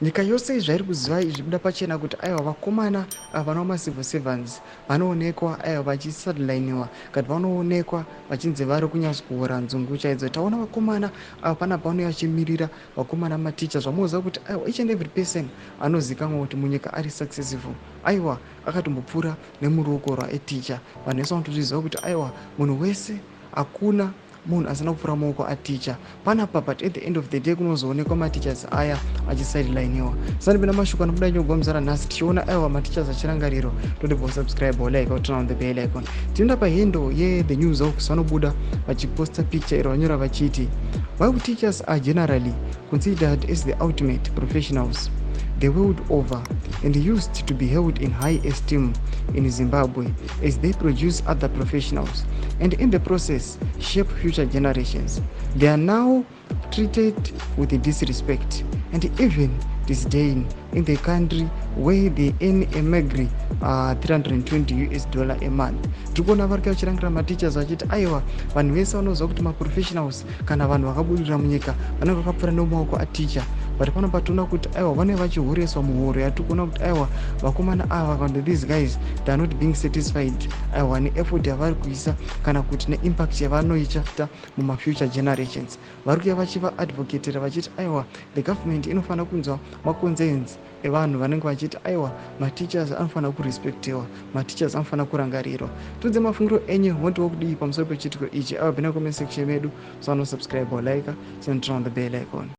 Nyika yose zvairi kuziva izvibuda pachena kuti aiwa, vakomana vanova macivil servants vanoonekwa aiwa vachisidelineiwa, kati vanoonekwa vachinzi vari kunyatsokuora nzungu chaidzo. Taona vakomana ava panapa vanouya vachimirira vakomana maticha. Zvamunoziva kuti aiwa, each and every person anozikanwa kuti munyika ari successful, aiwa, akatombopfuura nemuruoko rwaeticha. Vanhu vese vanotozviziva kuti aiwa, munhu wese, hakuna munhu asina kupfuura maoko aticha panapa. But at the end of the day kunozoonekwa mateachers aya achisidelineiwa. Sanipinda mashoko anobuda nyogwa muzara nhasi, tichiona aiwa mateachers achirangarirwa. Todibva subscribe, like, turn on the bell icon. Tinoenda pahandle yeThe News Hawks, vanobuda vachiposta picture iro vanyora vachiti, "While teachers are generally considered as the ultimate professionals the world over and used to be held in high esteem in Zimbabwe as they produce other professionals and in the process shape future generations, they are now treated with disrespect and even disdain in the country where they earn a meagre US$320 a month." Tiri kuona vari vachirangira mateachers vachiti aiwa, vanhu vese vanoziva kuti maprofessionals kana vanhu vakabudirira munyika vanenge vakapfuura nemaoko aticha. But pano patoona kuti aiwa, vanenge vachihoreswa muhoro yatiri kuona kuti aiwa, vakomana ava kana these guys, they are not being satisfied aiwa neeffort yavari kuisa kana kuti neimpact yavanoita mumafuture generations. Vari kuya vachivaadvocatera vachiti aiwa, the government inofanira kunzwa maconcerns evanhu vanenge vachiti aiwa, mateachers anofanira kurespectiwa, mateachers anofanira kurangarirwa. Tudze mafungiro enyu, motiwo kudii pamusoro pechiitiko ichi? Aiwa, pinda comment section medu, so anosubscribe, like, turn on the bell icon.